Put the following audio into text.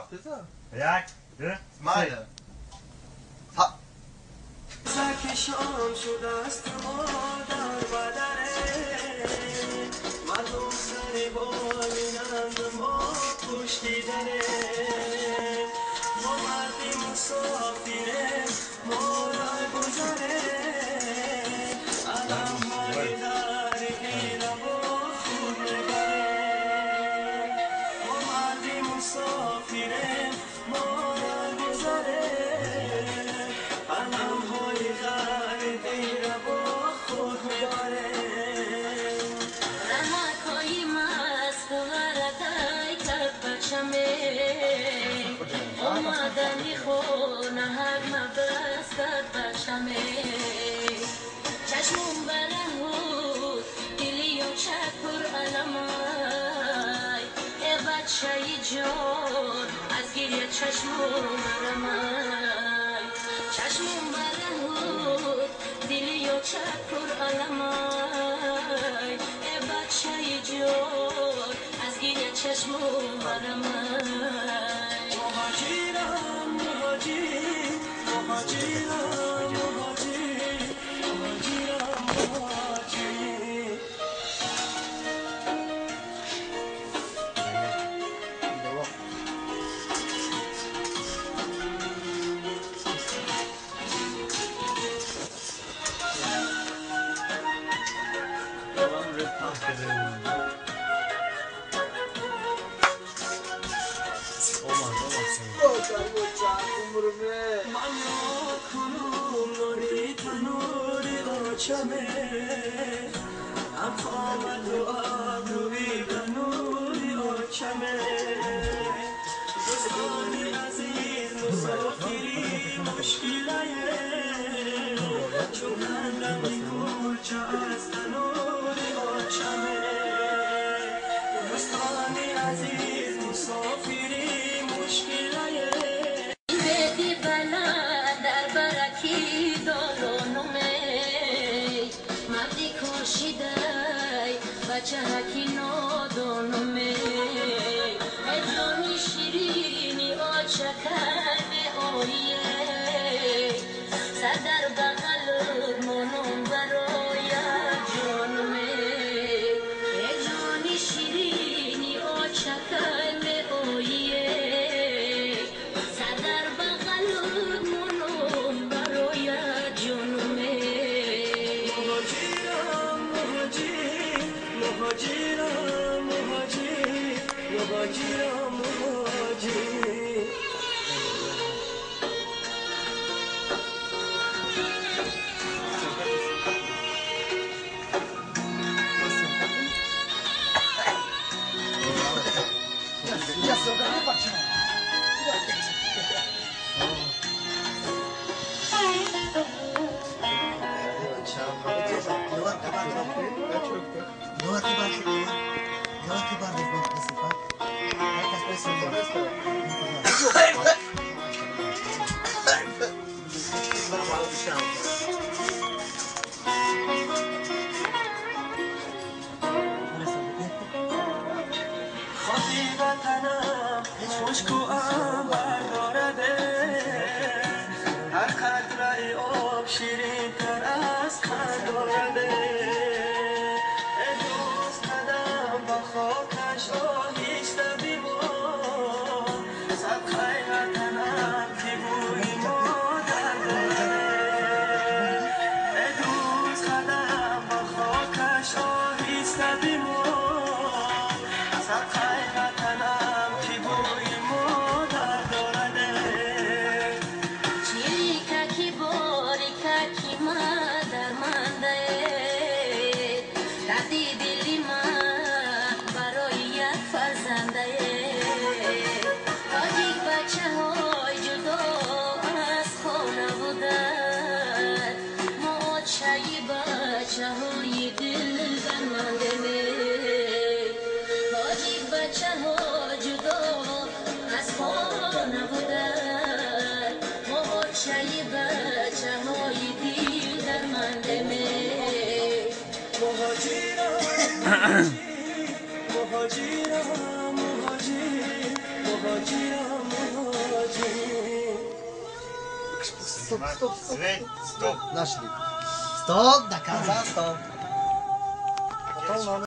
1 2 3. Сакишон шудааст модар бадаре, мардум сари болинанд, мо пушти даре, мо марди мусофире, мо райгузаре, аламҳои даргира бо худ мебаре, мо марди мусофире, мо райгузаре, аламҳои даргира бо худ мебаре. Раҳакҳои маст варадай кард бачаме, омадани хона ҳагма бастад бачаме, чашмум бараҳуд, дилиё чак пур аламай, э бачаи ҷон, аз гиря чашмум аламай, чашмум бараҳуд, дилиё чак пур аламай, э бачаи ҷон, аз гиря чашмум аламай. Муҳоҷирам, муҳоҷир, муҳоҷирам, муҳоҷир, муҳоҷирам, муҳоҷир. Ман ёд кунум нони танури очаме, ҳам қомату обрӯи ба нури очаме. Дӯстони азиз, мусофирӣ мушкилае, чун кандами кулча аз танури очаме. Дӯстони азиз, мусофирӣ мушкилае. Беди баланд дар бараки долонуме, марди кӯшидай, бачаҳаки нодонуме, э ҷони ширини очакай меоие, сар дар бағалут монум барояд ҷонуме, э ҷони ширини очакай меоие, сар дар бағалут монум барояд ҷонуме. Муҳоҷирам, муҳоҷир, муҳоҷирам, муҳоҷир, муҳоҷирам, муҳоҷир. Хоки ватанам мушку анбар дораде, ҳар қатраи об ширинтар аз қанд дораде. Э дӯст, қадам ба хокаш оҳиста бимон, садқаи ватанам, ки бӯи модар дораде. Э дӯст, қадам ба хокаш оҳиста бимон, садқаи ватанам, ки бӯи модар дораде. Чирикаки борикаки ма дармандае, дарди дили ма барои як фарзандае, тоҷик бачаҳои ҷудо аз хона буданд, мо очаи бачаҳои дил дармандеме, тоҷик бачаҳо ҷудо аз хона буданд, мо очаи бачаҳои дил дармандеме. Муҳоҷирам, муҳоҷирам, муҳоҷир, муҳоҷирам. Стоп, стоп, стоп. Свет, стоп. Нашли. Стоп, до конца, стоп. Потом.